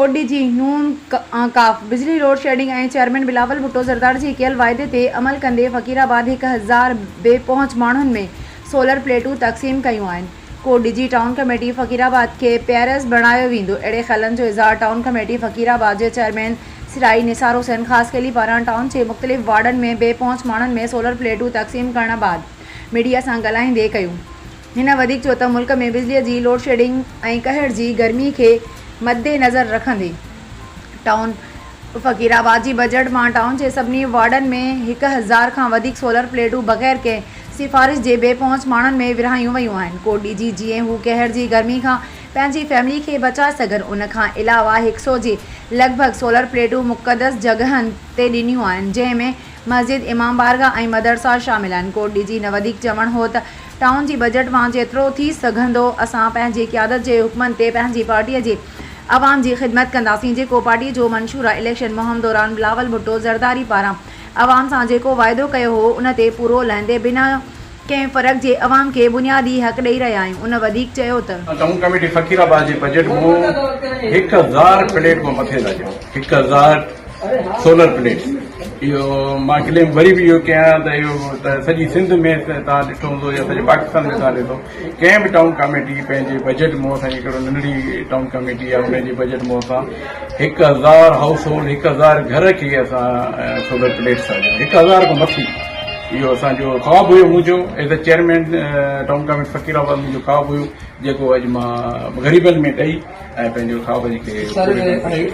ڪوٽڏيجي، نون ڪاف، بجلي load shedding ۽ chairman Bilawal Bhutto Zardari جي ڪيل واعدي تي عمل ڪندي فقير آباد 1000 بي پهچ ماڻهن ۾ سولر پليٽون تقسيم ڪيون آهن. ڪوٽڏيجي ٽائون ڪميٽي فقير آباد کي پيرس بڻايو ويندو. اهڙي خيالن جو اظهار ٽائون ڪميٽي فقير آباد جي چيئرمين سرائي نثار حسين خاصخيلي پاران ٽائون جي مختلف وارڊن ۾ بي پهچ ماڻهن ۾ سولر پليٽون تقسيم ڪرڻ بعد ميڊيا سان ڳالهائيندي ڪيون. هن وڌيڪ چيو ته ملڪ ۾ بجلي جي لوڊشيڊنگ ۽ قهر جي گرمي کي مدنظر رکندي ٽائون فقير آباد جي بجيٽ مان ٽائون جي سڀني وارڊن ۾ 1000 کان وڌيڪ سولر پليٽون بغير ڪنهن سفارش جي بي پهچ ماڻهن ۾ ورهايون ويون آهن ڪوٽ ڏيجي جيئن هو قهر جي گرمي کان پنهنجي فيملي کي بچائي سگهن ان کان علاوه هڪ سو جي لڳ ڀڳ سولر پليٽون مقدس جڳهن تي ڏنيون آهن جنهن ۾ مسجد، امام بارگاهه ۽ مدرسا شامل آهن. ڪوٽ ڏيجي هن وڌيڪ چوڻ هو ته ٽائون جي بجيٽ مان جيترو ٿي سگهندو اسان پنهنجي قيادت جي حڪمن تي پنهنجي پارٽي جي عوام جي خدمت ڪنداسين جيڪو پارٽي جو منشور آهي اليڪشن مهم دوران بلاول ڀٽو زرداري پاران عوام سان جيڪو واعدو ڪيو هو ان تي پورو لهندي بنا ڪنهن فرق جي عوام کي بنيادي حق ڏئي رهيا آهيون ان وڌيڪ چيو ته. ٽائون ڪميٽي فقير آباد جي بجيٽ مون 1000 پليٽ کان مٿي ٿا ڏيون 1000 سولر پليٽس اهو مان ڪليم وري به اهو ڪيان ته اهو ته سڄي سنڌ ۾ توهان ڏٺو هوندو يا سڄي پاڪستان ۾ توهان ڏٺو ڪنهن به ٽائون ڪاميٽي پنهنجي بجيٽ مون اسان جي هڪڙو ننڍڙي ٽائون ڪاميٽي آهي ان جي بجيٽ مون اسان 1000 هائوس هولڊ 1000 گهر کي اسان سولر پليٽس ٿا ڏيون 1000 کان مٿي اهو اسانجو خواب هيو منهنجو as a chairman town committee Faqirabad منهنجو خواب هيو جيڪو اڄ مان غريبن ۾ ڏئي ۽ پنهنجو خواب کي پورو ڪرڻ.